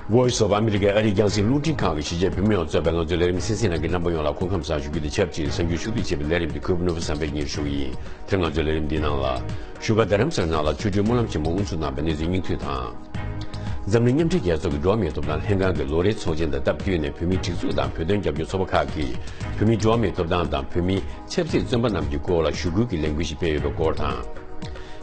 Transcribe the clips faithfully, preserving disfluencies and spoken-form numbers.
Voice of America ཨ་རིའི་རྒྱང་སྲིང་རླུང་འཕྲིན་ཁང་གི་གཞིས་བྱེས་བོད་མི་ཡོངས་གཙོས་པའི་ང་ཚོའི་ལས་རིམ་གསན་གཟིགས་གནང་མཁན་རྣམ་པ་ཡོངས་ལ་སྐུ་ཁམས་བཟང་ཞུ་རྒྱུ་དང་ཆབས་ཅིག་གསར་འགྱུར་ཕྱོགས་བསྡུས་བྱས་པའི་ལས་རིམ་འདི་གུས་པ་ནོར་བུ་བསམ་འཕེལ་གཉིས་ཞུ་གི་ཡིན། དེ་རིང་ང་ཚོའི་ལས་རིམ་འདིའི་ནང་ལ། བཞུགས་སྒར་རྡ་རམ་ས་ལའི་ནང་ལ་ཆོ་འཕྲུལ་སྨོན་ལམ་ཆེན་མོ་དབུ་འཛུགས་གནང་བའི་གནས་ཚུལ་སྙིང་བསྡུས་དང་། འཛམ་གླིང་མཉམ་འབྲེལ་རྒྱལ་ཚོགས་ཀྱི་འགྲོ་བ་མིའི་ཐོབ་ཐང་ལྷན་ཁང་གི་ལོ་རེའི་ཚོགས་ཆེན་དང་སྟབས་བསྟུན་ནས་བོད་མིའི་སྒྲིག་འཛུགས་དང་བོད་དོན་རྒྱབ་སྐྱོར་ཚོགས་པ་ཁག་གིས་བོད་མིའི་འགྲོ་བ་མིའི་ཐོབ་ཐང་དང་བོད་མིའི་ཆབ་སྲིད་བཙོན་པ་རྣམས་ཀྱི་སྐོར་ལ་ཞུ་སྐུལ་གྱི་ལས་འགུལ་ཞིག་སྤེལ་ཡོད་པའི་སྐོར་དང་།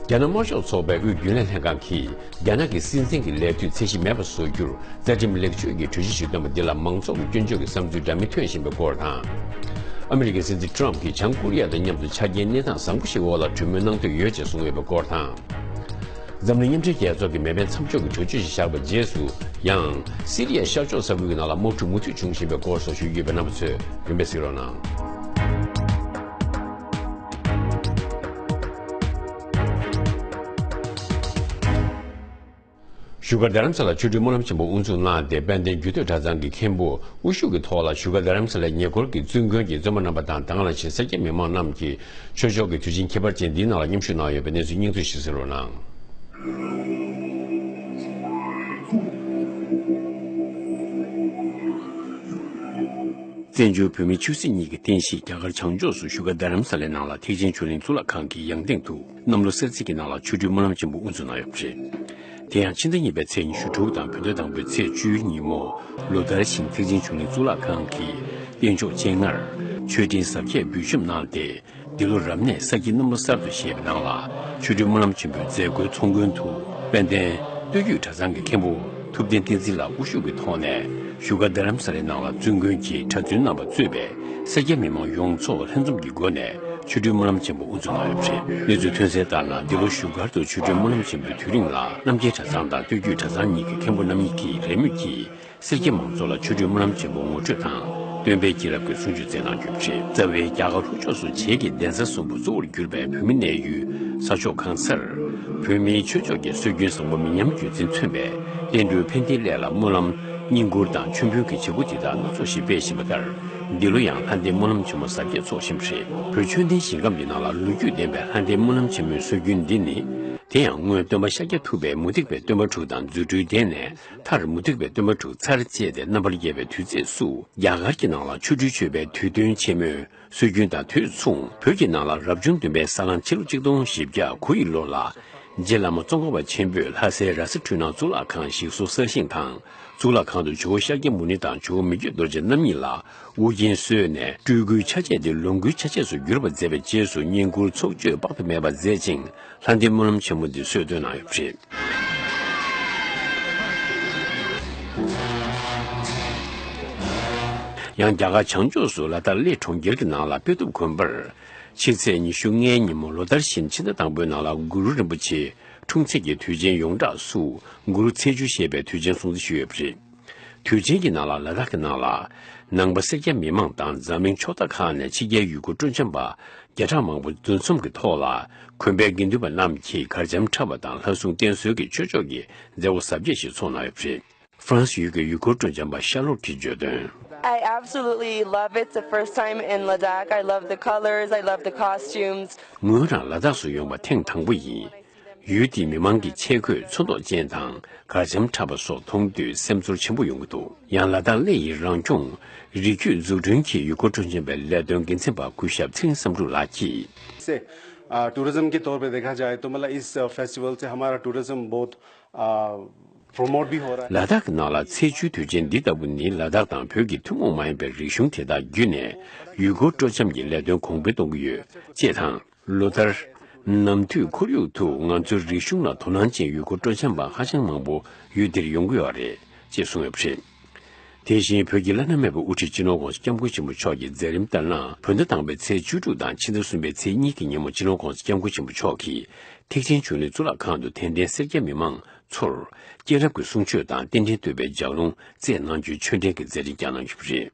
རྒྱ་ནག་དམར་ཤོག་ཚོགས་པའི་དབུས་རྒྱུན་ལས་ལྷན་ཁང་གིས་རྒྱ་ནག་གི་སྲིད་འཛིན་གྱི་ལས་དུས་ཚད་གཞི་མེད་པ་བཟོ་རྒྱུར་རྩ་ཁྲིམས་ལེགས་བཅོས་ཀྱི་གྲོས་གཞི་ཞིག་བཏོན་པ་འདི་ལ་མང་ཚོགས་ཀྱི་སྐྱོན་བརྗོད་ཀྱི་བསམ་ཚུལ་འདྲ་མིན་ཐོན་བཞིན་པའི་སྐོར་དང་། ཨ་མི་རི་ཀའི་སྲིད་འཛིན་ཊམ་གྱིས་བྱང་ཀོ་རི་ཡ་དང་མཉམ་དུ་ཆ་རྐྱེན་གནས་སྟངས་བཟང་པོ་ཞིག་འོག་ལ་གྲོས་མོལ་གནང་འདོད་ཡོད་ཅེས་གསུངས་ཡོད་པའི་སྐོར་དང་། འཛམ་གླིང་མཉམ་འབྲེལ་རྒྱལ་ཚོགས་ཀྱིས་མེ་འཕེན་མཚམས་འཇོག་གི་གྲོས་ཆོད་ཞིག་བཞག་པའི་རྗེས་སུ་ཡང་། སི་རི་ཡའི་ཤར་ཕྱོགས་ས་ཁུལ་གྱི་ནང་ལ་དམག་འཁྲུག་མུ་མཐུད་འབྱུང་བཞིན་པའི་སྐོར་སོགས་ཞུ་རྒྱུ་ཡོད་པས་རྣམ་པ་ཚོས་རིམ་པས་གཟིགས་རོགས་གནང་། བཞུགས་སྒར་རྡ་རམ་ས་ལ་ཆོ་འཕྲུལ་སྨོན་ལམ་ཆེན་མོ་དབུ་འཛུགས་གནང་སྟེ། དཔལ་ལྡན་རྒྱུད་སྟོད་གྲྭ་ཚང་གི་མཁན་པོ་དབུ་བཞུགས་ཀྱི་ཐོག་ལ་བཞུགས་སྒར་རྡ་རམ་ས་ལའི་ཉེ་འཁོར་གྱི་བཙུན་དགོན་གྱི་བཙུན་མ་རྣམ་པ་དང་། ད་ག་ནང་བཞིན་སེར་སྐྱ་མི་མང་རྣམས་ཀྱིས་ཆོས་ཕྱོགས་ཀྱི་དུས་ཆེན་ཁྱད་པར་ཅན་འདིའི་ནང་ལ་མཉམ་ཞུགས་གནང་ཡོད་པའི་གནས་ཚུལ་སྙིང་བསྡུས་ཤིག་གསན་རོགས་གནང་། བཙན་བྱོལ་བོད་མིའི་ཆོས་སྲིད་གཉིས་ཀྱི་རྟེན་གཞི་རྒྱ་གར་བྱང་ཕྱོགས་སུ་བཞུགས་སྒར་རྡ་རམ་ས་ལའི་ནང་ལ་ཐེག་ཆེན་ཆོས་གླིང་གཙུག་ལག་ཁང་གི་ཡང་སྟེང་དུ་གནམ་ལོ་གསར་ཚེས་ཀྱི་ནང་ལ་ཆོ་འཕྲུལ་སྨོན་ལམ་ཆེན་པོ་དབུ་འཛུགས་གནང་ཡོད་པ་རེད། དེ་ཡང་ཕྱི་ཟླ་གཉིས་པའི་ཚེས་ཉི་ཤུ་དྲུག་དང་བོད་ཟླ་དང་པོའི་ཚེས་བཅུའི་ཉིན་མོ་ལོ་ལྟར་བཞིན་ཐེག་ཆེན་ཆོས་གླིང་གཙུག་ལག་ཁང་གི་རྟེན་མཆོག་སྤྱན་སྔར་མཆོད་སྤྲིན་གཟབ་རྒྱས་འབུལ་བཤམས་གནང་སྟེ། འདི་ལོ་རབ་གནས་ས་ཁྱི་གནམ་ལོ་གསར་དུ་བཞད་པའི་ནང་ལ་ཆོ་འཕྲུལ་སྨོན་ལམ་ཆེན་པོའི་མཛད་སྒོའི་ཚོགས་མགོན་དུ་དཔལ་ལྡན་སྟོད་རྒྱུད་གྲྭ་ཚང་གི་མཁན་པོ་ཐུབ་བསྟན་བསྟན་འཛིན་ལགས་དབུ་བཞུགས་ཀྱི་ཐོག་ནས་བཞུགས་སྒར་རྡ་རམ་ས་ལའི་ནང་ལ་བཙུན་དགོན་གྱི་གྲྭ་བཙུན་རྣམ་པ་གཙོས་པའི་སེར་སྐྱ་མི་མང་ཡོངས་རྫོགས་ལྷན་འཛོམས་ཀྱི་སྒོ་ནས་ཆོ་འཕྲུལ་སྨོན་ལམ་ཆེན་པོ་དབུ་འཛུགས་གནང་ཡོད་པ་རེད། གནས་ཚུལ་ཐོན་གསལ་ལྟར་ན། འདི་ལོ་བཞུགས་སྒར་དུ་ཆོ་འཕྲུལ་སྨོན་ལམ་ཆེན་པོའི་དུས་རིང་ལ་རྣམ་རྒྱལ་གྲྭ་ཚང་དང་སྟོད་རྒྱུད་གྲྭ་ཚང་གཉིས་ཀྱི་མཁན་པོ་རྣམ་གཉིས་ཀྱིས་རེས་མོས་ཀྱིས། སེར་སྐྱ་མང་ཚོགས་ལ་ཆོ་འཕྲུལ་སྨོན་ལམ་ཆེན་པོ་ངོ་སྤྲོད་དང་། སྟོན་པའི་བྱིན་རླབས་ཀྱི་གསུང་ཆོས་སྩལ་གནང་རྒྱུ་རེད། རྩ་བའི་རྒྱ་གར་ལྷོ་ཕྱོགས་སུ་བྱེས་ཀྱི་གདན་ས་གསུམ་པོ་གཙོ་བོར་གྱུར་པའི་བོད་མི་གནས་ཡུལ་ས་ཕྱོགས་གང་སར། བོད་མིའི་ཆོས་ཕྱོགས་ཀྱི་སྲོལ་རྒྱུན་བཟང་པོ་མི་ཉམས་རྒྱུན་འཛིན་མཚོན་པའི་བསྟན་འགྲོའི་ཕན་བདེའི་སླད་ལ་སྨོན་ལམ། བསྙེན་བཀུར་དང་མཆོད་འབུལ་གྱི་བྱེད་སྒོ་དེ་དག་སྣ་ཚོགས་ཤིག་སྤེལ་བཞིན་པ་ལྟར། འདི་ལོ་ཡང་ལྷ་ལྡན་སྨོན་ལམ་ཆེན་མོ་གཟབ་རྒྱས་འཚོགས་བཞིན་པ་རེད། བོད་ཆོས་ལྡན་ཞིང་ཁམས་ཀྱི་ནང་ལ་ལོ་རྒྱུས་ལྡན་པའི་ལྷ་ལྡན་སྨོན་ལམ་ཆེན་མོའི་སྲོལ་རྒྱུན་འདི་ནི། དེ་ཡང་སྔོན་སྟོན་པ་ཤཱཀྱ་ཐུབ་པས་མུ་སྟེགས་པའི་སྟོན་པ་དྲུག་དང་རྫུ་འཕྲུལ་ལྡན་ནས། མཐར་མུ་སྟེགས་པའི་སྟོན་པ་དྲུག་ཚར་བཅད་དེ་རྣམ་པར་རྒྱས་པའི་དུས་ཚིགས་སུ། རྒྱ་གར་གྱི་ནང་ལ་ཆོ་འཕྲུལ་མཆོད་པའི་དུས་སྟོན་ཆེན་མོའི་སྲོལ་རྒྱུན་དང་དུས་མཚུངས། བོད་ཀྱི་ནང་ལ་རབ་བྱུང་བདུན་པའི་ས་གླང་ཕྱི་ལོ་གཅིག་སྟོང་བཞི་བརྒྱ་དགུ་ཡི་ལོ་ལ། རྗེ་བླ་མ་ཙོང་ཁ་པ་ཆེན་པོས་ལྷ་སའི་ར་ས་འཕྲུལ་སྣང་གཙུག་ལག་ཁང་ཞིག་གསོ་གསར་བཞེངས་དང་། གཙུག་ལག་ཁང་དུ་ཇོ་བོ་ཤཱཀྱ་མུ་ནེ་དང་ཇོ་བོ་མི་བསྐྱོད་རྡོ་རྗེ་རྣམ་གཉིས་ལ་དབུ་རྒྱན་གསོལ་ནས། སྤྲུལ་སྐུའི་ཆ་བྱད་དེ་ལོངས་སྐུའི་ཆ་བྱད་སུ་བསྒྱུར་བར་མཛད་པའི་རྗེས་སུ། བསྙེན་བཀུར་ཚོགས་མཆོད་དཔག་ཏུ་མེད་པ་མཛད་ཅིང་། ལྷ་ལྡན་སྨོན་ལམ་ཆེན་མོ་འདི་སྲོལ་བཏོད་གནང་ཡོད་པ་རེད། ཡང་རྒྱ་གར་བྱང་ཕྱོགས་སུ་ལ་དྭགས་གླེ་གྲོང་ཁྱེར་གྱི་ནང་ལ་དཔལ་སྟོབས་དགོན་པར། ཕྱི་ཚེས་ཉི་ཤུ་ལྔའི་ཉིན་མོ་ལོ་ལྟར་བཞིན་ཕྱི་ཟླ་དང་པོའི་ནང་ལ་གུ་རུ་རིན་པོ་ཆེའི་འཁྲུངས་ཚེས་ཀྱི་དུས་ཆེན་ཡོངས་གྲགས་སུ་གུ་རུ་ཚེས་བཅུ་ཞེས་པའི་དུས་ཆེན་སྲུང་བརྩི་ཞུས་ཡོད་པ་རེད། དུས་ཆེན་གྱི་ནང་ལ་ལ་དྭགས་ཀྱི་ནང་ལ་ནང་པ་སེར་སྐྱ་མི་མང་དང་འཛམ་གླིང་ཕྱོགས་མཐའ་ཁག་ནས་ཕྱི་རྒྱལ་ཡུལ་སྐོར་སྤྲོ་འཆམ་པ་བརྒྱ་ཕྲག་མང་པོ་འདུ་འཛོམས་ཀྱི་ཐོག་ལ། དགོན་པའི་དགེ་འདུན་པ་རྣམས་ཀྱིས་གར་འཆམ་འཁྲབ་པ་དང་ལྷ་སྲུང་བསྟེན་གསོལ་གྱི་ཆོས་ཕྱོགས་ཀྱི་མཛད་སྒོ་གཟབ་རྒྱས་ཤིག་ཚོགས་གནང་ཡོད་པ་རེད། ཧྥ་རན་སི་ཡུལ་གྱི་ཡུལ་སྐོར་སྤྲོ་འཆམ་པ་ཤ་ལོ་གིས་བརྗོད་དོན། I absolutely love it. It's the first time in Ladakh. I love the colors. I love the costumes. ངོས་རང་ལ་དྭགས་སུ་ཡོང་བ་ཐེངས་དང་པོ་ཡིན། ཡུལ་དེའི་མི་མང་གི་ཆས་གོས་ཚོན་མདོག་ཅན་དང་གར་འཆམ་འཁྲབ་པ་སོགས་མཐོང་དུས་སེམས་ཚོར་ཆེན་པོ་ཡོང་གི་འདུག། ཡང་ལ་དྭགས་གླེ་ཡི་རང་སྐྱོང་རི་རྒྱུད་འཛུགས་སྐྲུན་གྱི་ཡུལ་སྐོར་སྤྲོ་འཆམ་པའི་ལས་དོན་འགན་འཛིན་པ་སྐུ་ཞབས་ཚེ་རིང་བསམ་འགྲུབ་ལགས་ཀྱིས། से टूरिज्म के तौर पे देखा जाए तो मतलब इस फेस्टिवल से हमारा टूरिज्म बहुत प्रमोट भी हो रहा है। ལ་དྭགས་ཀྱི་ནང་ལ་ཚེས་བཅུའི་དུས་ཆེན་འདི་ལྟ་བུ་ནི་ལ་དྭགས་དང་བོད་ཀྱི་ཐུན་མོང་མ་ཡིན་པའི་རིག་གཞུང་དེ་དག་བརྒྱུད་ནས་ཡུལ་སྐོར་སྤྲོ་འཆམ་གྱི་ལས་དོན་གོང་འཕེལ་གཏོང་གི་ཡོད་ཅེས་དང་། ལོ་ལྟར་ནམ་དུས་ཁོར་ཡུག་ཏུ་ང་ཚོའི་རིག་གཞུང་ལ་དོ་སྣང་ཅན་ཡུལ་སྐོར་སྤྲོ་འཆམ་པ་ཧ་ཅང་མང་པོ་ཡུལ་འདིར་ཡོང་གི་ཡོད་རེད་ཅེས་གསུངས་ཡོད་པ་རེད། དེ་བཞིན་བོད་ཀྱི་བླ་ན་མེད་པའི་དབུ་ཁྲིད་སྤྱི་ནོར་༸གོང་ས་༸སྐྱབས་མགོན་ཆེན་པོ་མཆོག་གི་མཛད་རིམ་ལྟར་ན། བོད་ཟླ་དང་པོའི་ཚེས་བཅུ་དྲུག་དང་ཕྱི་ཟླ་གསུམ་པའི་ཚེས་གཉིས་ཀྱི་ཉིན་མོ་སྤྱི་ནོར་༸གོང་ས་༸སྐྱབས་མགོན་ཆེན་པོ་མཆོག་གིས་ཐེག་ཆེན་ཆོས་གླིང་གཙུག་ལག་ཁང་དུ་དད་ལྡན་སེར་སྐྱ་མི་མང་ཚོར་སྐྱེས་རབས་ཀྱི་གསུང་ཆོས་དང་རྟེན་འབྲེལ་བསྟོད་པའི་ལྗགས་ལུང་སྩལ་གནང་རྒྱུའི་ཆོས་འབྲེལ་གྱི་མཛད་རིམ་བསྐྱངས་གནང་ཡོད་པ་རེད།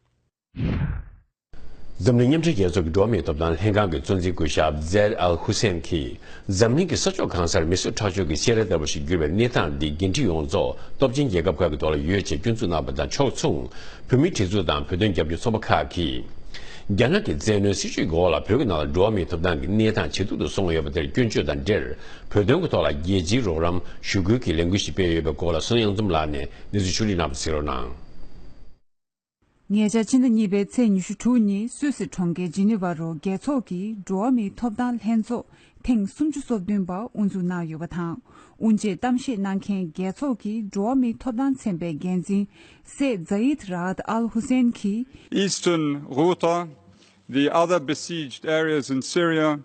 འཛམ་གླིང་མཉམ་འབྲེལ་རྒྱལ་ཚོགས་ཀྱི་འགྲོ་བ་མིའི་ཐོབ་ཐང་ལྷན་ཁང་གི་གཙོ་འཛིན་སྐུ་ཞབས་ཛེར་ཨལ་ཧུ་སེན་གྱིས། འཛམ་གླིང་གི་ས་ཕྱོགས་གང་སར་མི་གསོད་ཁྲག་སྦྱོར་གྱི་སྤྱན་རས་ལྟ་བུ་ཞིག་གྱུར་པའི་གནས་སྟངས་འདི་འགན་འཁྲི་ཡོངས་རྫོགས་སྟོབས་ཆེན་རྒྱལ་ཁབ་ཁག་གི་ཐོག་ལ་ཡོད་ཅེས་སྐྱོན་འཛུགས་གནང་བ་དང་ཕྱོགས་མཚུངས། བོད་མིའི་སྒྲིག་འཛུགས་དང་བོད་དོན་རྒྱབ་སྐྱོར་ཚོགས་པ་ཁག་གིས། རྒྱ་ནག་གི་བཙན་གནོན་སྲིད་བྱུས་ཀྱི་འོག་ལ་བོད་ཀྱི་ནང་ལ་འགྲོ་བ་མིའི་ཐོབ་ཐང་གི་གནས་སྟངས་ཇེ་སྡུག་ཏུ་སོང་ཡོད་པ་དེར་སྐྱོན་བརྗོད་དང་འབྲེལ། བོད་དོན་གྱི་ཐོག་ལ་རྒྱལ་སྤྱིའི་རོགས་རམ་ཞུ་སྐུལ་གྱི་ལས་འགུལ་ཞིག་སྤེལ་ཡོད་པའི་སྐོར་ལ་སོན་གཡང་འཛོམས་ལགས་ནས་གནས་ཚུལ་ཕྱོགས་སྒྲིག་གནང་བ་གཟིགས་རོགས་གནང་། ཉེ་ཆར་ཕྱི་ཟླ་གཉིས་པའི་ཚེས་ཉི་ཤུ་དྲུག་ཉིན་སུད་སི་གྲོང་ཁྱེར་ཇི་ནི་ཝ་རུ་རྒྱལ་ཚོགས་ཀྱི་འགྲོ་བ་མིའི་ཐོབ་ཐང་ལྷན་ཚོགས་ཐེངས་སུམ་ཅུ་སོ་བདུན་པ་དབུ་འཛུགས་གནང་ཡོད་པ་དང་། དབུ་འབྱེད་གཏམ་བཤད་གནང་མཁན་རྒྱལ་ཚོགས་ཀྱི་འགྲོ་བ་མིའི་ཐོབ་ཐང་ཚན་པའི་འགན་འཛིན་སེ་ཛ་ཡིད་ར་ཨད་ཨལ་ཧུ་སེན་གྱིས། Eastern Ghouta, the other besieged areas in Syria,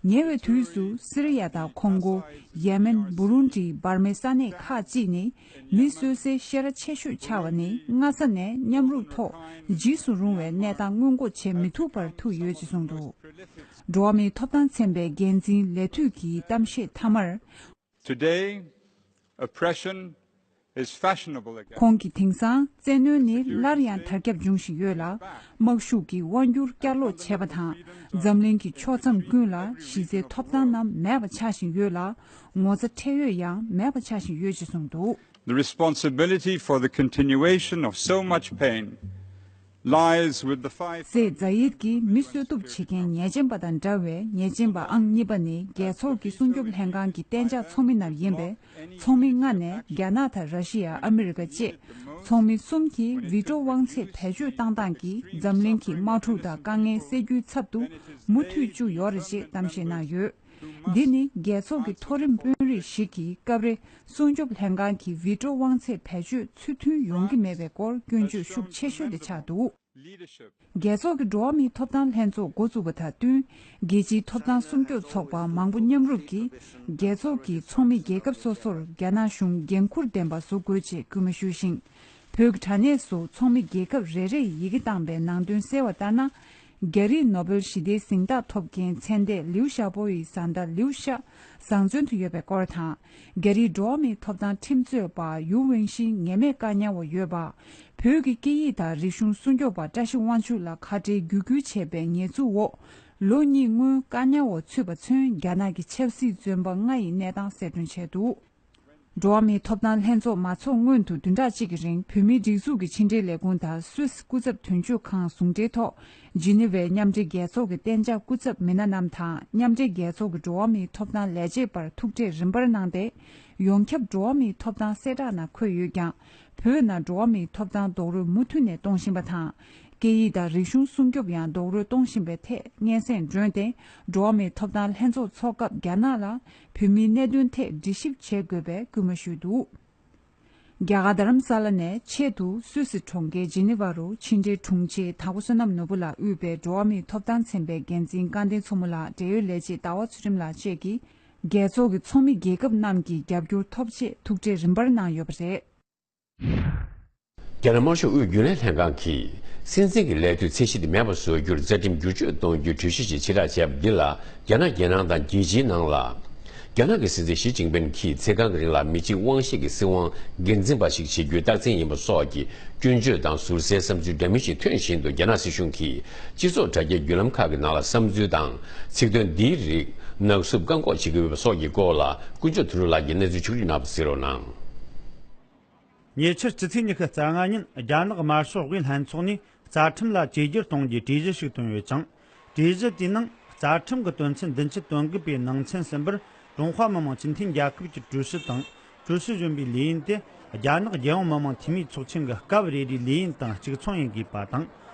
ཉེ་བའི་དུས་སུ་སི་རི་ཡ་དང་ཁོང་གོ། ཡེ་མེན། བུ་རུན་ཌི། འབར་མའི་ས་གནས་ཁག་ཅིག་ནི་མི་གསོད་སའི་བཤས་ར་ཆེ་ཤོས་ཆགས་པ་ནི་སྔ་ས་ནས་མཉམ་རུབ་ཐོག་འཇིགས་སུ་རུང་བའི་གནས་སྟངས་སྔོན་འགོག་བྱེད་མི་ཐུབ་པར་ཐུག་ཡོད་ཅེས་གསུངས་འདུག་འགྲོ་བ་མིའི་ཐོབ་ཐང་ཚན་པའི་འགན་འཛིན་ལས་འཐུས་ཀྱི་གཏམ་བཤད་མཐའ་མར། Today, oppression is fashionable again. ཁོང་གིས་དེང་སང་བཙན་གནོན་ནི་སླར་ཡང་དར་ཁྱབ་འབྱུང་བཞིན་ཡོད་ལ། དམག་ཤུགས་ཀྱིས་དབང་སྒྱུར་བསྐྱར་ལོག་བྱས་པ་དང་། འཛམ་གླིང་གི་ཕྱོགས་མཚམས་ཀུན་ལ་གཞི་རྩའི་ཐོབ་ཐང་རྣམས་མེད་པ་ཆགས་བཞིན་ཡོད་ལ། ངོ་ཚ་ཁྲེལ་ཡོད་ཡང་མེད་པ་ཆགས་བཞིན་ཡོད་ཅེས་གསུངས་འདུག The responsibility for the continuation of so much pain lies with the five. སེ་ཛ་ཡིད་ཀྱིས་མི་གསོད་གཏུབ་བྱེད་མཁན་ཉེས་ཅན་པ་དང་འདྲ་བའི་ཉེས་ཅན་པ་ཨང་གཉིས་པ་ནི་རྒྱལ་ཚོགས་ཀྱི་སྲུང་སྐྱོབ་ལྷན་ཁང་གི་གཏན་འཇགས་ཚོགས་མི་རྣམས་ཡིན་པས། ཚོགས་མི་ལྔ་ནས་རྒྱ་ནག་དང་ར་ཤི་ཡ། ཨ་མི་རི་ཀ་བཅས་ཚོགས་མི་གསུམ་གྱིས་ཝི་ཀྲོ་དབང་ཚད་བེད་སྤྱོད་བཏང་སྟངས་ཀྱིས་འཛམ་གླིང་གི་དམག་འཁྲུག་དང་དཀའ་ངལ་སེལ་རྒྱུའི་ཚབ་ཏུ་མུ་མཐུད་བཅུག་ཡོད་རེད་ཅེས་གཏམ་བཤད་གནང་ཡོད། འདི་ནི་རྒྱལ་ཚོགས་ཀྱི་མཐོ་རིམ་དཔོན་རིགས་ཤིག་གིས་སྐབས་རེ་སྲུང་སྐྱོབ་ལྷན་ཁང་གི་ཝི་ཀྲོ་དབང་ཚད་བེད་སྤྱོད་ཚུལ་མཐུན་ཡོང་གི་མེད་པའི་སྐོར་སྐྱོན་བརྗོད་ཤུགས་ཆེ་ཤོས་དེ་ཆགས་འདུག་རྒྱལ་ཚོགས་ཀྱི་འགྲོ་བ་མིའི་ཐོབ་ཐང་ལྷན་ཚོགས་འགོ་བཙུགས་པ་དང་བསྟུན། རྒྱལ་སྤྱིའི་ཐོབ་ཐང་སྲུང་སྐྱོབ་ཚོགས་པ་མང་པོ་མཉམ་རུབ་ཀྱིས་རྒྱལ་ཚོགས་ཀྱི་ཚོགས་མི་རྒྱལ་ཁབ་སོ་སོར་རྒྱ་ནག་གཞུང་འགན་འཁུར་ལྡན་པ་བཟོ་དགོས་ཅེས་སྐུལ་མ་ཞུས་ཤིང་། བོད་ཀྱི་དྲ་གནས་སུ་ཚོགས་མི་རྒྱལ་ཁབ་རེ་རེས་ཡི་གེ་བཏང་པའི་ནང་དོན་གསལ་བ་ལྟར་ན། རྒྱ་རིགས་ནོ་བེལ་ཞི་བདེའི་གཟེངས་རྟགས་ཐོབ་མཁན་ཚེ་འདས་ལིའུ་ཞའོ་པོ་ཡི་བཟའ་ཟླ་ལིའུ་ཤ་བཟང་བཙོན་དུ་ཡོད་པའི་སྐོར་དང་། རྒྱ་རིགས་འགྲོ་བ་མིའི་ཐོབ་ཐང་ཁྲིམས་རྩོད་པ་ཡུའུ་ཝེང་ཤིན་ཉེས་མེད་བཀག་ཉར་འོག་ཡོད་པ། བོད་ཀྱི་སྐད་ཡིག་དང་རིག་གཞུང་སྲུང་སྐྱོབ་པ་བཀྲ་ཤིས་དབང་ཕྱུག་ལ་ཁ་བྲལ་བརྒྱུད་སྐུལ་བྱས་པའི་ཉེས་འཛུགས་འོག་ལོ་གཉིས་སྔོན་བཀག་ཉར་འོག་ཚུད་པ་ཚུན་རྒྱ་ནག་གི་ཆབ་སྲིད་བཙོན་པ་ལྔ་ཡི་གནས་སྟངས་གསལ་སྟོན་བྱས་འདུག་འགྲོ་བ་མིའི་ཐོབ་ཐང་ལྷན་ཚོགས་མ་འཚོགས་སྔོན་དུ་བདུན་ཕྲག་གཅིག་གི་རིང་བོད་མིའི་སྒྲིག་འཛུགས་ཀྱི་ཕྱི་འབྲེལ་ལས་ཁུངས་དང་སུད་སི་སྐུ་ཚབ་དོན་གཅོད་ཁང་ཟུང་འབྲེལ་ཐོག་ཇི་ནི་ཝའི་མཉམ་འབྲེལ་རྒྱལ་ཚོགས་ཀྱི་གཏན་འཇགས་སྐུ་ཚབ་མི་སྣ་རྣམས་དང་མཉམ་འབྲེལ་རྒྱལ་ཚོགས་ཀྱི་འགྲོ་བ་མིའི་ཐོབ་ཐང་ལས་བྱེད་པར་ཐུག་འཕྲད་རིམ་པར་གནང་སྟེ། ཡོངས་ཁྱབ་འགྲོ་བ་མིའི་ཐོབ་ཐང་གསལ་བསྒྲགས་ནང་འཁོད་ཡོད་ཀྱང་། བོད་ནང་འགྲོ་བ་མིའི་ཐོབ་ཐང་རྡོག་རོལ་མུ་མཐུད་ནས་གཏོང་བཞིན་པ་དང་། སྐད་ཡིག་དང་རིག་གཞུང་སྲུང་སྐྱོབ་ཡང་རྡོག་རོལ་གཏོང་བཞིན་པའི་ཐད་སྙན་སེང་བསྒྲོན་ཏེ། འགྲོ་བ་མིའི་ཐོབ་ཐང་ལྷན་ཚོགས་འཚོགས་སྐབས་རྒྱ་ནག་ལ་བོད་མིའི་གནད་དོན་ཐད་འདྲི་ཞིབ་བྱེད་དགོས་པའི་སྐུལ་མ་ཞུས་འདུག་རྒྱ་གར་རྡ་རམ་ས་ལ་ནས་ཆེད་དུ་སུད་སི་གྲོང་ཁྱེར་ཇི་ནི་ཝ་རུ་ཕྱི་འབྲེལ་དྲུང་ཆེ་དྭགས་པོ་བསོད་ནམས་ནོར་བུ་ལགས་དབུས་པའི་འགྲོ་བ་མིའི་ཐོབ་ཐང་ཚན་པའི་འགན་འཛིན་སྐལ་ལྡན་མཚོ་མོ་ལགས། འབྲེལ་ཡོད་ལས་བྱེད་ཟླ་བ་ཚུལ་ཁྲིམས་ལགས་བཅས་ཀྱིས་རྒྱལ་ཚོགས་ཀྱི་ཚོགས་མི་རྒྱལ་ཁབ་རྣམས་ཀྱི་རྒྱབ་སྐྱོར་ཐོབ་ཆེད་ཐུག་འཕྲད་རིམ་པར་གནང་ཡོད་པ་རེད། རྒྱ་ནག་དམར་ཤོག་དབུས་རྒྱུན་ལས་ལྷན་ཁང་གིས་སྲིད་འཛིན་གྱི་ལས་དུས་ཚད་གཞི་དེ་མེད་པར་བཟོ་རྒྱུར་རྩ་ཁྲིམས་བསྒྱུར་བཅོས་གཏོང་རྒྱུའི་གྲོས་གཞི་ཞིག་ཕྱིར་བསྒྲགས་བྱས་པ་འདི་ལ། རྒྱ་ནག་རྒྱལ་ནང་དང་རྒྱལ་སྤྱིའི་ནང་ལ། རྒྱ་ནག་གི་སྲིད་འཛིན་ཞི་ཅིན་ཕིན་གྱིས་ཚེ་གང་གི་རིང་ལ་མི་གཅིག་དབང་ཤེད་ཀྱི་སྲིད་དབང་སྒེར་འཛིན་པ་ཞིག་བྱེད་རྒྱུའི་རྟགས་མཚན་ཡིན་པ་སོགས་ཀྱི་སྐྱོན་བརྗོད་དང་ཟུར་ཟའི་བསམ་ཚུལ་འདྲ་མིན་ཞིག་ཐོན་བཞིན་དུ། རྒྱ་ནག་སྲིད་གཞུང་གིས་སྤྱི་ཚོགས་དྲ་རྒྱའི་བརྒྱུད་ལམ་ཁག་གི་ནང་ལ་བསམ་ཚུལ་དང་ཚིག་དོན་འདིའི་རིགས་ནག་བསུབ་བཀག་འགོག་བྱེད་ཀྱི་ཡོད་པ་སོགས་ཀྱི་སྐོར་ལ་དཀོན་མཆོག་དོན་གྲུབ་ལགས་ཀྱིས་གནས་ཚུལ་ཕྱོགས་སྒྲིག་གནང་བ་གཟིགས་རོགས་གནང་། ཉེ་ཆར་སྤྱི་ཚེས་ཉི་ཤུ་རྩ་ལྔ་ཉིན་རྒྱ་ནག་དམར་ཤོག་དབུས་ལྷན་ཚོགས་ནས་རྩ་ཁྲིམས་ལ་བཅོས་བསྒྱུར་གཏོང་རྒྱུའི་གྲོས་གཞི་ཞིག་བཏོན་ཡོད་ཅིང་། གྲོས་གཞི་དེའི་ནང་རྩ་ཁྲིམས་ཀྱི་དོན་ཚན་བདུན་ཅུ་དོན་དགུ་པའི་ནང་ཚན་གསུམ་པར། ཀྲུང་ཧྭ་མི་དམངས་སྤྱི་མཐུན་རྒྱལ་ཁབ་ཀྱི་ཀྲུའུ་ཞི་དང་ཀྲུའུ་ཞི་གཞོན་པའི་ལས་ཡུན་དེ་རྒྱ་ནག་རྒྱལ་ཡོངས་མི་དམངས་འཐུས་མིའི་ཚོགས་ཆེན་གྱི་སྐབས་རེ་རེའི་ལས་ཡུན་དང་གཅིག་མཚུངས་ཡིན་དགོས་པ་དང་།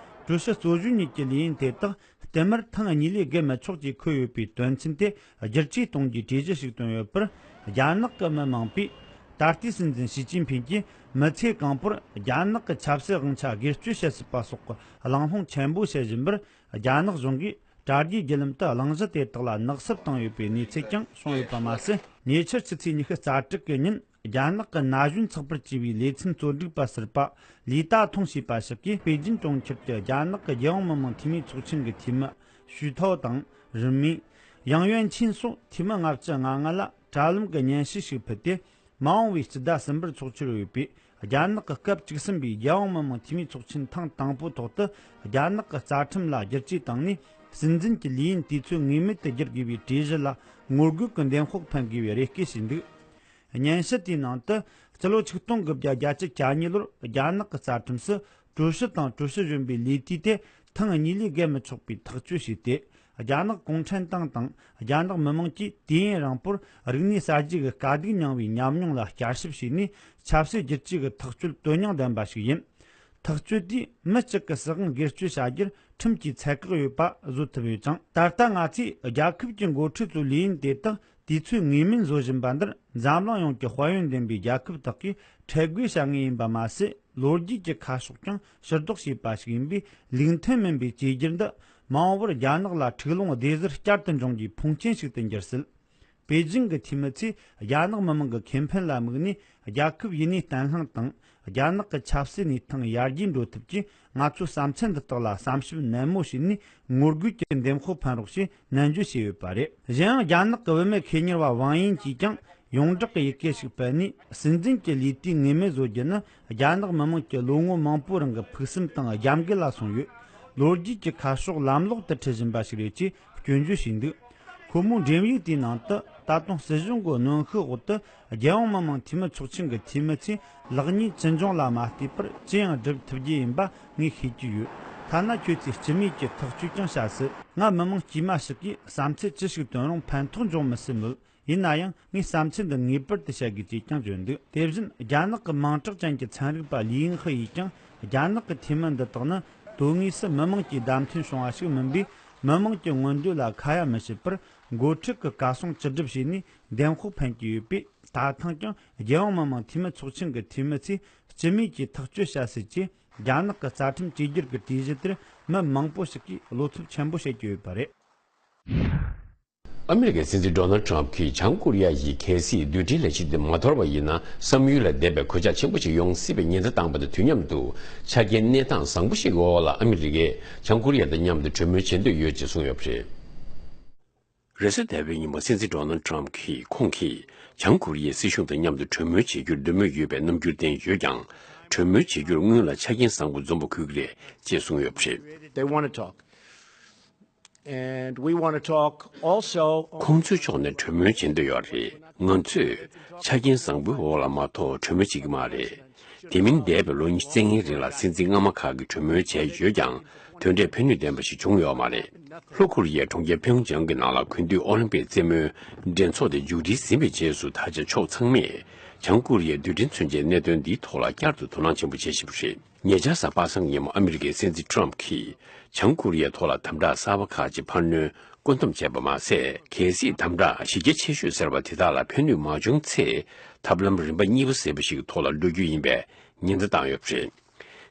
ཀྲུའུ་ཞི་གཙོ་བཞོན་གཉིས་ཀྱི་ལས་ཡུན་དེ་དག་བསྟུད་མར་ཐེངས་གཉིས་ལས་བརྒལ་མི་ཆོག་ཅེས་འཁོད་ཡོད་པའི་དོན་ཚན་དེ་བསྒྱུར་བཅོས་གཏོང་རྒྱུའི་གྲོས་གཞི་ཞིག་བཏོན་ཡོད་པར། རྒྱ་ནག་གི་མི་མང་པོས་ད་ལྟའི་སྲིད་འཛིན་ཞི་ཅིན་ཕིན་གྱིས་མི་ཚེ་གང་པོར་རྒྱ་ནག་གི་ཆབ་སྲིད་དབང་ཆ་སྒེར་གཅོད་བྱེད་སྲིད་པ་སོགས་ཀྱི་གླེང་སློང་ཆེན་པོ་བྱེད་བཞིན་པར། རྒྱ་ནག་གཞུང་གིས་དྲ་རྒྱའི་བརྒྱུད་ལམ་དུ་གླེང་གཞི་དེ་དག་ལ་ནག་བསུབ་བཏང་ཡོད་པའི་གནས་ཚུལ་ཀྱང་བྱུང་ཡོད་པ་མ་ཟད། ཉེ་ཆར་ཕྱི་ཚེས་ཉི་ཤུ་རྩ་དྲུག་གི་ཉིན། རྒྱ་ནག་གི་ན་གཞོན་ཚགས་པར་ཅེས་པའི་ལེ་ཚན་གཙོ་སྒྲིག་པ་ཟུར་པ་ལི་ཏ་ཐུང་ཞེས་པ་ཞིག་གིས་པེ་ཅིན་གྲོང་ཁྱེར་དུ་རྒྱ་ནག་གི་རྒྱལ་ཡོངས་མི་དམངས་འཐུས་མིའི་ཚོགས་ཆེན་གྱི་འཐུས་མི་ཞུས་ཐའོ་དང་། རིན་མིན། ཡང་ཡོན་ཆིན་སོགས་འཐུས་མི་ལྔ་བཅུ་ང་ལྔ་ལ་དྲ་ལམ་གྱི་སྙན་ཞུ་ཞིག་ཕུལ་ཏེ། མ་འོངས་པའི་སྤྱི་ཟླ་གསུམ་པར་ཚོགས་འཆར་ཡོད་པའི་རྒྱ་ནག་གི་སྐབས་བཅུ་གསུམ་པའི་རྒྱལ་ཡོངས་མི་དམངས་འཐུས་མིའི་ཚོགས་ཆེན་ཐེངས་དང་པོའི་ཐོག་ཏུ། རྒྱ་ནག་གི་རྩ་ཁྲིམས་ལ་བསྒྱུར་བཅོས་བཏང་ནས། སྲིད་འཛིན་གྱི་ལས་ཡུན་དུས་ཚོད་ངེས་མེད་དུ་བསྒྱུར་དགོས་པའི་གྲོས་གཞི་ལ་ངོ་རྒོལ་གྱི་འདེམས་ཤོག་འཕེན་དགོས་པའི་རེ་སྐུལ་བྱས་འདུག་སྙན་ཞུ་དེའི་ནང་དུ། སྤྱི་ལོ་ཆིག་སྟོང་དགུ་བརྒྱ་བརྒྱད་ཅུ་གྱ་གཉིས་ལོར་རྒྱ་ནག་གི་རྩ་ཁྲིམས་སུ། ཀྲུའུ་ཞི་དང་ཀྲུའུ་ཞི་གཞོན་པའི་ལས་དུས་དེ་ ཐེངས་གཉིས་ལས་བརྒལ་མི་ཆོག་པའི་ཐག་གཅོད་བྱས་ཏེ། རྒྱ་ནག་གུང་ཁྲན་ཏང་དང་རྒྱ་ནག་མི་དམངས་ཀྱིས་དུས་ཡུན་རིང་པོར་རིག་གནས་གསར་བརྗེ་གི་དཀའ་སྡུག་མྱངས་པའི་ཉམས་མྱོང་ལ་བསྐྱར་ཞིབ་བྱས་ནས། ཆབ་སྲིད་བསྒྱུར་བཅོས་ཀྱི་ཐག་གཅོད་དོན་སྙིང་ལྡན་པ་ཞིག་ཡིན། ཐག་གཅོད་དེས་མི་གཅིག་གི་སྲིད་དབང་སྒེར་གཅོད་བྱ་རྒྱུར་ཁྲིམས་ཀྱི་ཚད་བཀག་ཡོད་པ་བཟོ་ཐུབ་ཡོད་ཅིང་། ད་ལྟ་ང་ཚོས་རྒྱལ་ཁབ་ཀྱི་འགོ་ཁྲིད་ཚོའི་ལས་ཡུན་དེ་དག་དུས་ཚོད་ངེས་མེད་བཟོ་བཞིན་པ་འདིར། འཛམ་གླིང་ཡོངས་ཀྱི་དཔལ་ཡོན་ལྡན་པའི་རྒྱལ་ཁབ་དག་གིས་ཁྲལ་དགོས་བྱ་ངེས་ཡིན་པ་མ་ཟད། ལོ་རྒྱུས་ཀྱི་ཁ་ཕྱོགས་ཀྱང་ཕྱིར་ལྡོག་བྱས་པ་ཞིག་ཡིན་པས། ལུགས་མཐུན་མིན་པའི་བཅོས་བསྒྱུར་འདི་མ་འོངས་པར་རྒྱ་ནག་ལ་འཁྲུག་ལོང་བདེ་ཟུར་བསྐྱར་དུ་འབྱུང་རྒྱུའི་ཕོངས་ཆེན་ཞིག་ཏུ་འགྱུར་སྲིད། པེ་ཅིང་གི་འཐུས་མི་ཚོས་རྒྱ་ནག་མི་དམངས་ཀྱི་ཁེ་ཕན་ལ་དམིགས་ནས། རྒྱལ་ཁབ་ཡུན་གནས་བརྟན་ལྷིང་དང་། རྒྱ་ནག་གི་ཆབ་སྲིད་གནས་སྟངས་ཡར་རྒྱས་འགྲོ་ཐབས་ཀྱིས། ང་ཚོའི་བསམ་ཚུལ་འདི་དག་ལ་བསམ་ཞིབ་ནན་མོ་བྱས་ནས། ངོ་རྒོལ་གྱི་འདེམས་ཤོག་འཕེན་རོགས་ཞེས་ནན་བརྗོད་བྱས་ཡོད་པ་རེད། གཞན་ཡང་། རྒྱ་ནག་གི་བུད་མེད་ཁེ་གཉེར་བ་ཝང་ཡིན་གྱིས་ཀྱང་ཡོངས་གྲགས་ཀྱི་ཡི་གེ་ཞིག་སྤེལ་ནས། སྲིད་འཛིན་གྱི་ལས་དུས་ངེས་མེད་བཟོ་རྒྱུ་ནི། རྒྱ་ནག་མི་དམངས་ཀྱི་ལོ་ངོ་མང་པོའི་རིང་གི་ཕུགས་བསམ་དང་རྒྱབ་འགལ་ལ་སོང་ཡོད། ལོ་རྒྱུས་ཀྱི་ཁ་ཕྱོགས་ལམ་ལོག་ཏུ་ཁྲིད་བཞིན་པ་ཞིག་རེད་ཅེས་སྐྱོན་བརྗོད་བྱས་འདུག་ཁོ་མོའི་འགྲེམས་ཡིག་དེའི་ནང་དུ། ད་དུང་སྲིད་གཞུང་གི་གནོན་ཤུགས་འོག་ཏུ། རྒྱལ་ཡོངས་མི་དམངས་འཐུས་མི་ཚོགས་ཆེན་གྱི་འཐུས་མི་ཚོས་ལེགས་ཉེས་ཅི་འབྱུང་ལ་མ་ལྟོས་པར་ཅི་ཡང་སྒྲུབ་ཐུབ་རྒྱུ་ཡིན་པ་ངས་ཤེས་ཀྱི་ཡོད། ཐ་ན་ཁྱོད་ཚོས་སྤྱི་མོས་ཀྱི་ཐག་གཅོད་ཀྱང་བྱ་སྲིད། ང་མི་དམངས་དཀྱུས་མ་ཞིག་གིས་བསམ་ཚུལ་ཅི་ཞིག་བཏོན་རུང་ཕན་ཐོགས་འབྱུང་མི་སྲིད་མོད། ཡིན་ན་ཡང་། ངས་བསམ་ཚུལ་འདི་ངེས་པར་དུ་བཤད་དགོས་ཅེས་ཀྱང་བརྗོད་འདུག་དེ་བཞིན། རྒྱ་ནག་གི་མིང་གྲགས་ཅན་གྱི་ཚན་རིག་པ་ལི་ཡིན་ཧི་ཡིས་ཀྱང་། རྒྱ་ནག་གི་འཐུས་མི་འདི་དག་ནི་དོན་དངོས་སུ་མི་དམངས་ཀྱི་བདམས་ཐོན་བྱུང་བ་ཞིག་མིན་པས། མི་དམངས་ཀྱི་མངོན་འདོད་ལ་ཁ་ཡ་མི་བྱེད་པར། འགོ་ཁྲིད་ཀྱི་བཀའ་གསུང་ཅི་སྒྲུབ་བྱས་ནས་འདེམས་ཤོག་འཕེན་གྱི་ཡོད་པས། ད་ཐེངས་ཀྱང་རྒྱལ་ཡོངས་མི་དམངས་འཐུས་མི་ཚོགས་ཆེན་གྱི་འཐུས་མི་ཚོས་སྤྱི་མོས་ཀྱིས་ཐག་གཅོད་བྱ་སྲིད་ཅེས། རྒྱ་ནག་གི་རྩ་ཁྲིམས་བཅོས་བསྒྱུར་གྱི་གྲོས་གཞི་དེར་མི་མང་པོ་ཞིག་གིས་བློ་འཚབ་ཆེན་པོ་བྱེད་ཀྱི་ཡོད་པ་རེད། ཨ་མི་རི་ཀའི་སྲིད་འཛིན་ཌོ་ནལ་ཊམ་གྱིས་བྱང་ཀོ་རི་ཡ་ཡིས་གལ་སྲིད་རྡུལ་ཕྲན་ལས་གཞི་དེ་མ་དོར་བ་ཡིན་ན། བསམ་ཡུལ་ལས་འདས་པའི་གོད་ཆག་ཆེན་པོ་ཞིག་ཡོང་སྲིད་པའི་ཉེན་བརྡ་བཏང་བ་དང་དུས་མཉམ་དུ། ཆ་རྐྱེན་གནས་སྟངས་བཟང་པོ་ཞིག་གི་འོག་ལ་ཨ་མི་རི་ཀས་བྱང་ཀོ་རི་ཡ་དང་མཉམ་དུ་གྲོས་མོལ་བྱེད་འདོད་ཡོད་ཅེས་གསུངས་ཡོད་པ་རེད། རེས་གཟའ་ཟླ་བའི་ཉིན་མོ་སྲིད་འཛིན་ཌོ་ནལ་ཊམ་གྱིས། ཁོང་གིས་བྱང་ཀོ་རི་ཡའི་སྲིད་གཞུང་དང་མཉམ་དུ་གྲོས་མོལ་བྱེད་རྒྱུར་འདོད་མོས་ཡོད་པའི་རྣམ་འགྱུར་བསྟན་ཡོད་ཀྱང་། གྲོས་མོལ་བྱེད་རྒྱུར་སྔོན་ལ་ཆ་རྐྱེན་བཟང་པོ་འཛོམས་པ་དགོས་ཀྱི་རེད་ཅེས་གསུངས་ཡོད་པ་རེད། They want to talk. And we want to talk also. ཁོང་ཚོའི་ཕྱོགས་ནས་གྲོས་མོལ་བྱེད་འདོད་ཡོད་རེད། ང་ཚོས་ཆ་རྐྱེན་བཟང་པོའི་འོག་ལ་མ་གཏོགས་གྲོས་མོལ་བྱེད་ཀྱི་མ་རེད། དེ་མིན་འདས་པའི་ལོ་ཉི་ཤུ་རྩ་ལྔའི་རིང་ལ་སྲིད་འཛིན་སྔ་མ་ཁག་གིས་གྲོས་མོལ་བྱས་ཡོད་ཀྱང་། དོན་འབྲས་ཕན་ནུས་ལྡན་པ་ཞིག་བྱུང་ཡོད་མ་རེད། ལྷོ་ཀོ་རི་ཡའི་གྲོང་ཁྱེར་ཕིའུ་ཅང་གི་ནང་ལ་གུས་འདུད་ཨོ་ལིམ་པིག་རྩེད་མོའི་འགྲན་ཚོགས་དེ་མཇུག་སྒྲིལ་ཟིན་པའི་རྗེས་སུ། ད་ཆ་ཕྱོགས་ཚང་མས་བྱང་ཀོ་རི་ཡའི་རྡུལ་ཕྲན་མཚོན་ཆའི་གནད་དོན་འདིའི་ཐོག་ལ་བསྐྱར་དུ་དོ་སྣང་ཆེན་པོ་བྱེད་བཞིན་པ་རེད། ཉེ་ཆར་གཟའ་པ་སངས་ཉིན་མོ་ཨ་མི་རི་ཀའི་སྲིད་འཛིན་ཊམ་གྱིས་བྱང་ཀོ་རི་ཡའི་ཐོག་ལ་དམ་དྲག་གསར་པ་ཁག་ཅིག་འཕར་སྣོན་བཀོད་འདོམས་བྱས་པ་མ་ཟད། གལ་སྲིད་དམ་དྲག་གཞི་རྒྱ་ཆེ་ཤོས་ཟེར་བ་དེ་དག་ལ་ཕན་ནུས་མ་བྱུང་ཚེ། ཐབས་ལམ་རིམ་པ་གཉིས་པ་ཟེར་བ་ཞིག་གི་ཐོག་ལ་འགྲོ་རྒྱུ་ཡིན་པའི་ཉེན་བརྡ་བཏང་ཡོད་པ་རེད།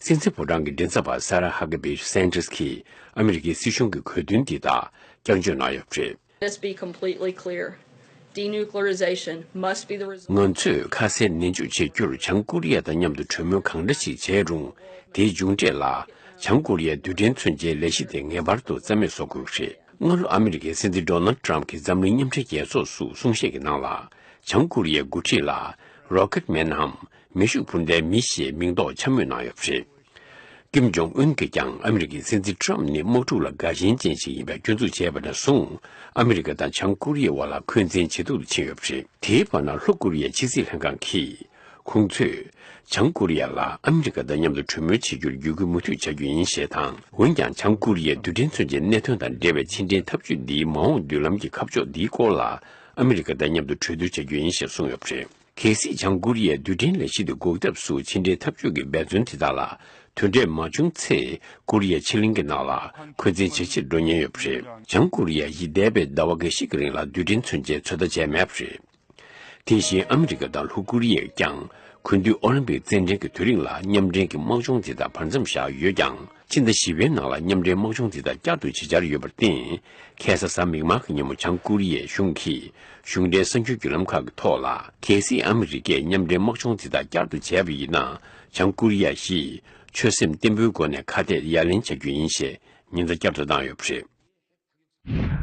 སྲིད་འཛིན་ཕོ་བྲང་གི་མགྲིན་ཚབ་པ་ས་ར་ཧ་ཀེ་བི་སན་ཏྲེས་ཀྱིས་ཨ་མི་རི་ཀའི་སྲིད་གཞུང་གི་གོ་དོན་འདི་དག་བསྐྱར་བརྗོད་གནང་ཡོད་པ་རེད། Let's be completely clear. Denuclearization must be the result. ང་ཚོས་ཁ་གསལ་ནན་བརྗོད་བྱེད་རྒྱུར། བྱང་ཀོ་རི་ཡ་དང་མཉམ་དུ་གྲོས་མོལ་གང་འདྲ་ཞིག་བྱས་རུང་། དེའི་མཇུག་འབྲས་ལ་བྱང་ཀོ་རི་ཡའི་རྡུལ་ཕྲན་མཚོན་ཆའི་ལས་གཞི་དེ་ངེས་པར་དུ་རྩ་མེད་བཟོ་དགོས་ཀྱི་རེད། སྔ་ལོ་ཨ་མི་རི་ཀའི་སྲིད་འཛིན་ཌོ་ནལ་ཊམ་གྱིས་འཛམ་གླིང་མཉམ་འབྲེལ་རྒྱལ་ཚོགས་སུ་གསུང་བཤད་ཀྱི་ནང་ལ། བྱང་ཀོ་རི་ཡའི་འགོ་ཁྲིད་ལ་རོ་ཀེ་ཊི་མེན་ནམ། མེ་ཤུགས་འཕུར་མདའི་མི་ཞེས་མིང་འདོགས་འཕྱ་སྨོད་གནང་ཡོད་པ་རེད། ཀིམ་ཇོང་ཨུན་གྱིས་ཀྱང་ཨ་མི་རི་ཀའི་སྲིད་འཛིན་ཊམ་ནི་དམག་འཁྲུག་ལ་དགའ་ཞེན་ཅན་ཞིག་ཡིན་པའི་སྐྱོན་འཛུགས་བྱས་པ་ནས་བཟུང་། ཨ་མི་རི་ཀ་དང་བྱང་ཀོ་རི་ཡའི་དབར་ལ་འཁོན་འཛིན་ཇེ་སྡུག་ཏུ་ཕྱིན་ཡོད་པ་རེད། དེའི་བར་ན། ལྷོ་ཀོ་རི་ཡའི་ཕྱི་སྲིད་ལྷན་ཁང་གིས། ཁོང་ཚོས་བྱང་ཀོ་རི་ཡ་ལ་ཨ་མི་རི་ཀ་དང་མཉམ་དུ་གྲོས་མོལ་བྱེད་རྒྱུར་བརྒྱུད་སྐུལ་མུ་མཐུད་བྱ་རྒྱུ་ཡིན་ཞེས་དང་། འོན་ཀྱང་། བྱང་ཀོ་རི་ཡའི་རྡུལ་ཕྲན་མཚོན་ཆའི་གནད་དོན་དང་འབྲེལ་བའི་ཕྱི་འབྲེལ་འཐབ་ཇུས་འདིའི་མ་འོངས་མདུན་ལམ་གྱི་ཁ་ཕྱོགས་འདིའི་སྐོར་ལ། ཨ་མི་རི་ཀ་དང་མཉམ་དུ་གྲོས་བསྡུར་བྱ་རྒྱུ་ཡིན་ཞེས་གསུངས་ཡོད་པ་རེད། གལ་སྲིད་བྱང་ཀོ་རི་ཡས་རྡུལ་ཕྲན་ལས་གཞི་དེ་འགོག་ཐབས་སུ་ཕྱི་འབྲེལ་འཐབ་ཇུས་ཀྱི་འབད་བརྩོན་དེ་དག་ལ་དོན་འབྲས་མ་བྱུང་ཚེ། ཀོ་རི་ཡའི་ཕྱེད་གླིང་གི་ནང་ལ་འཁོན་འཛིན་ཇེ་ཆེར་འགྲོ་ཉེན་ཡོད་པ་རེད། བྱང་ཀོ་རི་ཡ་ཡིས་འདས་པའི་ཟླ་བ་འགའ་ཞིག་གི་རིང་ལ་རྡུལ་ཕྲན་མཚོན་ཆའི་ཚོད་ལྟ་བྱས་མེད་པ་རེད། དེ་བཞིན་ཨ་མི་རི་ཀ་དང་ལྷོ་ཀོ་རི་ཡས་ཀྱང་གུས་འདུད་ཨོ་ལིམ་པིག་རྩེད་འགྲན་གྱི་དུས་རིང་ལ་མཉམ་འབྲེལ་གྱི་དམག་སྦྱོང་དེ་དག་བར་མཚམས་བཞག་ཡོད་ཀྱང་། ཕྱི་ཟླ་བཞི་པའི་ནང་ལ་མཉམ་འབྲེལ་དམག་སྦྱོང་དེ་དག་བསྐྱར་དུ་བྱེད་འཆར་ཡོད་པར་བརྟེན། ཁ་སང་གཟའ་མིག་དམར་གྱི་ཉིན་མོ་བྱང་ཀོ་རི་ཡའི་གཞུང་གིས་གཞུང་འབྲེལ་གསར་འགྱུར་བརྒྱུད་ལམ་ཁག་གི་ཐོག་ལ། གལ་སྲིད་ཨ་མི་རི་ཀས་མཉམ་འབྲེལ་དམག་སྦྱོང་དེ་དག་བསྐྱར་དུ་བྱས་པ་ཡིན་ན། བྱང་ཀོ་རི་ཡ་ཡིས་ཆོད་སེམས་བརྟན་པོའི་སྒོ་ནས་ཁ་གཏད་ཡ་ལེན་བྱ་རྒྱུ་ཡིན་ཞེས་ཉེན་བརྡ་བསྐྱར་དུ་བཏང་ཡོད་པ་རེད།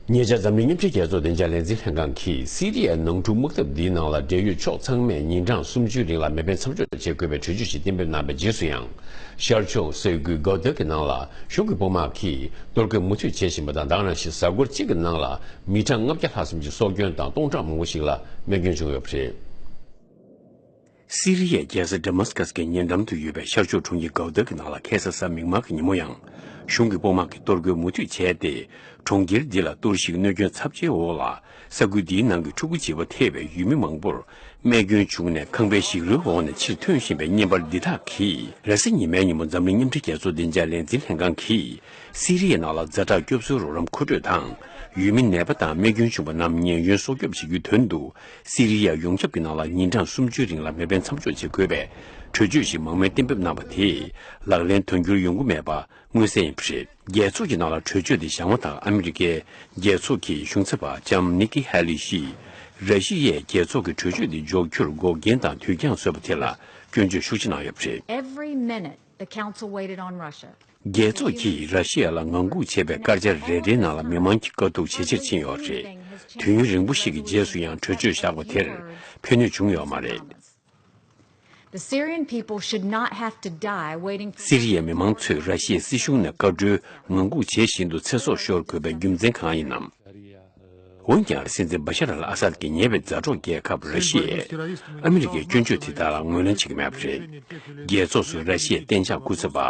ཉེ་ཆར་འཛམ་གླིང་མཉམ་འབྲེལ་རྒྱལ་ཚོགས་བདེ་འཇགས་ལས་འཛིན་ལྷན་ཁང་གིས་སི་རི་ཡའི་ནང་འཁྲུག་དམག་འཐབ་འདིའི་ནང་ལ་འབྲེལ་ཡོད་ཕྱོགས་ཚང་མས་ཉིན་གྲངས་སུམ་ཅུའི་རིང་ལ་མེ་འཕེན་མཚམས་འཇོག་བྱེད་དགོས་པའི་གྲོས་ཆོད་ཞིག་གཏན་འབེབས་གནང་བའི་རྗེས་སུ་ཡང་། ཤར་ཕྱོགས་ས་ཁུལ་གོ་ཏེ་གི་ནང་ལ་གཞུང་གི་དཔུང་དམག་གིས་གཏོར་རྒོལ་མུ་མཐུད་བྱེད་བཞིན་པ་དང་། ད་ག་ནང་བཞིན་གཟའ་འཁོར་གཅིག་གི་ནང་ལ་མི་གྲངས་ལྔ་བརྒྱ་ལྷག་ཙམ་གྱི་སྲོག་སྐྱོན་དང་སྟོང་ཕྲག་མང་པོ་ཞིག་ལ་རྨས་སྐྱོན་བྱུང་ཡོད་པ་རེད། སི་རི་ཡའི་རྒྱལ་ས་ཌ་མཱ་སི་ཀ་སི་གི་ཉེ་འགྲམ་དུ་ཡོད་པའི་ཤར་ཕྱོགས་གྲོང་ཁྱེར་གའུ་ཏཱ་གི་ནང་ལ་ཁ་སང་གཟའ་མིག་དམར་གྱི་ཉིན་མོ་ཡང་གཞུང་གི་དཔུང་དམག་གིས་གཏོར་རྒོལ་མུ་མཐུད་བྱས་ཏེ། གྲོང་ཁྱེར་འདི་ལ་གཏོར་བཤིག་གནོད་སྐྱོན་ཚབས་ཆེའི་འོག་ལ། ས་ཁུལ་འདིའི་ནང་གི་ཕྲུ་གུ་བྱིས་པ་ཐེ་བའི་ཡུལ་མི་མང་པོར་རྨས་སྐྱོན་བྱུང་ནས་ཁང་པའི་ཞིག་རོའི་འོག་ནས་ཕྱིར་ཐོན་བཞིན་པའི་བརྙན་པར་འདི་དག་གིས། རེས་གཟའ་ཉི་མའི་ཉིན་མོ་འཛམ་གླིང་མཉམ་འབྲེལ་རྒྱལ་ཚོགས་བདེ་འཇགས་ལས་འཛིན་ལྷན་ཁང་གིས། སི་རི་ཡའི་ནང་ལ་ཛ་དྲག་སྐྱོབ་གསོའི་རོགས་རམ་མཁོ་སྤྲོད་དང་། ཡུལ་མི་ནད་པ་དང་རྨས་སྐྱོན་བྱུང་པ་རྣམས་ཉེན་གཡོལ་སྲོག་སྐྱོབ་བྱེད་རྒྱུའི་དོན་དུ། སི་རི་ཡ་ཡོངས་ཁྱབ་ཀྱི་ནང་ལ་ཉིན་གྲངས་སུམ་ཅུའི་རིང་ལ་མེ་འཕེན་མཚམས་འཇོག་བྱེད་དགོས་པའི་གྲོས་ཆོད་ཞིག་མང་མོས་གཏན་འབེབས་གནང་བ་དེས། ལག་ལེན་དོན་འཁྱོལ་ཡོང་གི་མེད་པ་མངོན་གསལ་ཡིན་པ་རེད། རྒྱལ་ཚོགས་ཀྱི་ནང་ལ་གྲོས་ཆོད་དེ་བཞག་མ་ཐག་ཨ་མི་རི་ཀའི་རྒྱལ་ཚོགས་ཀྱི་གཞུང་ཚབ་པ་ལྕམ་ནིག་ཀི་ཧེ་ལི་ཡིས། ར་ཤི་ཡས་རྒྱལ་ཚོགས་ཀྱི་གྲོས་ཆོད་དེ་འཇོག་རྒྱུར་འགོག་རྐྱེན་དང་དུས་འགྱངས་བཟོས་པ་དེ་ལ་སྐྱོན་བརྗོད་ཤུགས་ཆེ་གནང་ཡོད་པ་རེད། Every minute the council waited on Russia. རྒྱལ་ཚོགས་ཀྱིས་ར་ཤི་ཡ་ལ་ངང་སྒུག་བྱས་པའི་སྐར་ཆ་རེ་རེའི་ནང་ལ་མི་མང་གི་དཀའ་སྡུག་ཇེ་ཆེར་ཕྱིན་ཡོད་རེད། དུས་ཡུན་རིང་པོ་ཞིག་གི་རྗེས་སུ་ཡང་གྲོས་ཆོད་བཞག་པ་དེར་ཕན་ནུས་བྱུང་ཡོད་མ་རེད། The Syrian people should not have to die waiting for སི་རི་ཡའི་མི་མང་ཚོས་ར་ཤི་ཡའི་སྲིད་གཞུང་ནས་བཀའ་འཁྲོལ་ངང་སྒུག་བྱེད་བཞིན་དུ་ཚེ་སྲོག་ཤོར་དགོས་པའི་རྒྱུ་མཚན་གང་ཡིན་ནམ། འོན་ཀྱང་། སྲིད་འཛིན་བ་ཤར་ཨལ་ཨ་སཱད་ཀྱི་ཉེ་བའི་མཛའ་གྲོགས་རྒྱལ་ཁབ་ར་ཤི་ཡས་ཨ་མི་རི་ཀའི་སྐྱོན་བརྗོད་དེ་དག་ལ་ངོས་ལེན་བྱེད་ཀྱི་མེད་པ་རེད། རྒྱལ་ཚོགས་སུ་ར་ཤི་ཡའི་གཏན་འཇགས་སྐུ་ཚབ་པ་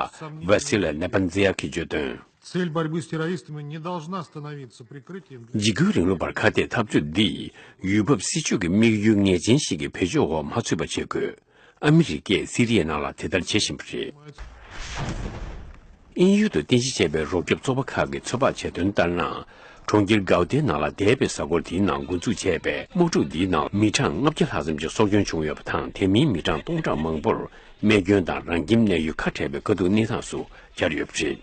ཝ་སི་ལི་ནེ་པན་ཛེ་ཡ་གིས་བརྗོད་དོན། Цель борьбы с террористами не должна становиться прикрытием для འཇིགས་སྐུལ་རིང་ལུགས་པར་ཁ་གཏད་འཐབ་རྩོད་འདིས་ཡུལ་བབ་སྲིད་ཇུས་ཀྱི་དམིགས་ཡུལ་ངེས་ཅན་ཞིག་གི་བེད་སྤྱོད་འོག་མ་ཚུད་པ་བྱེད་དགོས། ཨ་མི་རི་ཀས་སི་རི་ཡའི་ནང་ལ་དེ་ལྟར་བྱེད་བཞིན་པ་རེད། དབྱིན་ཡུལ་དུ་རྟེན་གཞི་བྱས་པའི་རོགས་སྐྱོབ་ཚོགས་པ་ཁག་གིས་ཚོད་དཔག་བྱས་དོན་ལྟར་ན། གྲོང་ཁྱེར་གའུ་ཏའི་ནང་ལ་འདས་པའི་གཟའ་འཁོར་དེའི་ནང་འགོ་འཛུགས་བྱས་པའི་དམག་འཁྲུག་འདིའི་ནང་མི་གྲངས་ལྔ་བརྒྱ་ལྷག་ཙམ་གྱི་སྲོག་སྐྱོན་བྱུང་ཡོད་པ་དང་། དེ་མིན་མི་གྲངས་སྟོང་ཕྲག་མང་པོར་རྨས་སྐྱོན་དང་རང་ཁྱིམ་གནས་ཡུལ་ཁ་བྲལ་བའི་དཀའ་སྡུག་གནས་སྟངས་སུ་གྱར་ཡོད་པ་རེད།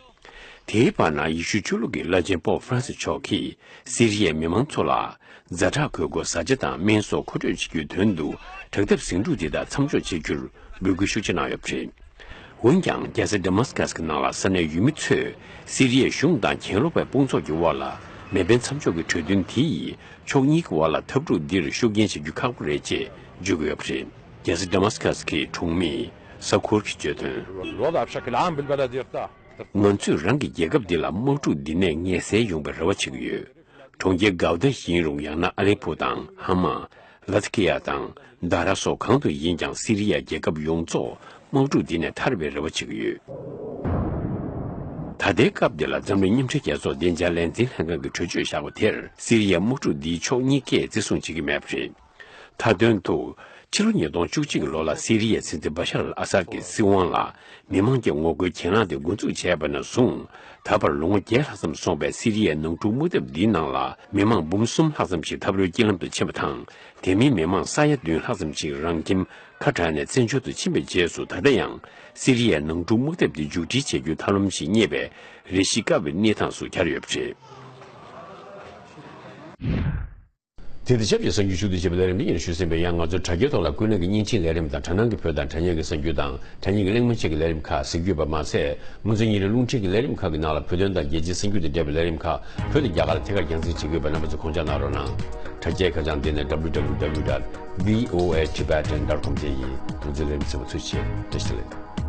དེའི་བར་ན་ཡེ་ཤུ་ཆོས་ལུགས་ཀྱི་བླ་ཆེན་པོབ་ཧྥ་རན་སི་མཆོག་གིས་སི་རི་ཡའི་མི་མང་ཚོ་ལ། ཛ་དྲག་དགོས་མཁོ་བཟའ་བཅའ་དང་སྨན་སོགས་མཁོ་སྤྲོད་བྱེད་རྒྱུའི་དོན་དུ། དྲག་འཐབ་ཟིང་འཁྲུག་འདི་དག་མཚམས་འཇོག་བྱེད་རྒྱུར་འབོད་སྐུལ་ཤུགས་ཆེ་གནང་ཡོད་པ་རེད། འོན་ཀྱང་། རྒྱལ་ས་ཌ་མཱ་སི་ཀ་སི་གི་ནང་ལ་ས་གནས་ཡུལ་མི་ཚོས་སི་རི་ཡའི་གཞུང་དང་གྱེན་ལོག་པའི་དཔུང་ཚོགས་ཀྱི་དབར་ལ་མེ་འཕེན་མཚམས་འཇོག་གི་གྲོས་མཐུན་དེ་ཡིས་ཕྱོགས་གཉིས་ཀྱི་དབར་ལ་འཐབ་འཁྲུག་འདིར་ཤུགས་རྐྱེན་བྱེད་རྒྱུ་ཁག་པོ་རེད་ཅེས་བརྗོད་ཀྱི་ཡོད་པ་རེད། རྒྱལ་ས་ཌ་མཱ་སི་ཀ་སི་གི་གྲོང་མི་ས་ཁུར་གྱིས་བརྗོད་དོན། الوضع بشكل عام بالبلد يرتاح. ང་ཚོས་རང་གི་རྒྱལ་ཁབ་འདི་ལ་དམག་འཁྲུག་འདི་ནས་ངལ་སེལ་ཡོང་བའི་རེ་བ་བྱེད་ཀྱི་ཡོད། གྲོང་ཁྱེར་གའུ་ཏཱ་ཡིན་རུང་། ཡང་ན་ཨ་ལེ་པོ་དང་ཧ་མ། ལ་ཐི་ཀི་ཡ་དང་དཱ་ར་སོགས་གང་དུ་ཡིན་ཀྱང་། སི་རི་ཡ་རྒྱལ་ཁབ་ཡོངས་རྫོགས་དམག་འཁྲུག་འདི་ནས་ཐར་བའི་རེ་བ་བྱེད་ཀྱི་ཡོད། ད་ལྟའི་སྐབས་འདི་ལ་འཛམ་གླིང་མཉམ་འབྲེལ་རྒྱལ་ཚོགས་བདེ་འཇགས་ལས་འཛིན་ལྷན་ཁང་གིས་གྲོས་ཆོད་བཞག་པ་དེར། སི་རི་ཡའི་དམག་འཁྲུག་འདིའི་ཕྱོགས་གཉིས་ཀས་བརྩི་སྲུང་བྱེད་ཀྱི་མེད་པ་རེད། མཐའ་དོན་དུ། ཕྱི་ལོ་ཉིས་སྟོང་བཅུ་གཅིག་གི་ལོ་ལ་སི་རི་ཡའི་སྲིད་འཛིན་བ་ཤར་ཨལ་ཨ་སཱད་ཀྱི་སྲིད་དབང་ལ་མི་མང་གྱི་ངོ་རྒོལ་གྱེན་ལངས་དེ་འགོ་འཛུགས་བྱས་པ་ནས་བཟུང་། ད་བར་ལོ་ངོ་བརྒྱད་ལྷག་ཙམ་སོང་བའི་སི་རི་ཡའི་ནང་འཁྲུག་དམག་འཐབ་འདིའི་ནང་ལ་མི་མང་འབུམ་གསུམ་ལྷག་ཙམ་ཞིག་འཐབ་རོའི་དཀྱིལ་ལམ་དུ་ཕྱིན་པ་དང་། དེ་མིན་མི་མང་ས་ཡ་བདུན་ལྷག་ཙམ་ཞིག་རང་ཁྱིམ་ཁ་བྲལ་ནས་བཙན་བྱོལ་དུ་ཕྱིན་པའི་རྗེས་སུ། ད་ལྟ་ཡང་སི་རི་ཡའི་ནང་འཁྲུག་དམག་འཐབ་འདི་མཇུག་སྒྲིལ་བྱེད་རྒྱུའི་ཐབས་ལམ་ཞིག་རྙེད་པའི་རེ་ཞིག་དཀའ་བའི་གནས་སྟངས་སུ་གྱར་ཡོད་པ་རེད། དེ་དང་ཆབས་ཅིག་གསར་འགྱུར་ཞུ་གཏུག་བྱེད་པའི་ལས་རིམ་འདི་ཡིན་ཞུས་ཟིན་པས། ཡང་ང་ཚོའི་དྲ་རྒྱའི་ཐོག་ལ་ཀུན་གླེང་གི་བརྙན་འཕྲིན་ལས་རིམ་དང་། དྲ་སྣང་གི་བོད་དང་དྲ་བརྙན་གྱི་གསར་འགྱུར་དང་། དྲ་བརྙན་གྱི་གླེང་མོལ་བཅས་ཀྱི་ལས་རིམ་ཁག་གཟིགས་རྒྱུ་ཡོད་པ་མ་ཟད། ང་ཚོའི་ཉིན་རེའི་རླུང་འཕྲིན་གྱི་ལས་རིམ་ཁག་གི་ནང་ལ་བོད་དོན་དང་རྒྱལ་སྤྱིའི་གསར་འགྱུར་དང་འབྲེལ་བའི་ལས་རིམ་ཁག་བོད་དང་རྒྱ་གར་ལ་ཐད་ཀར་རྒྱང་སྲིང་བྱེད་ཀྱི་ཡོད་པས། རྣམ་པ་ཚོས་དགོངས་འཇགས་གནང་རོགས་གནང་། དྲ་རྒྱའི་ཁ་བྱང་འདི་ནི་W W W dot V O A Tibetan dot com བཅས་ཡིན། ང་ཚོའི་ལས་རིམ་གསན་པར་ཐུགས་རྗེ་ཆེ། བཀྲ་ཤིས་བདེ་ལེགས།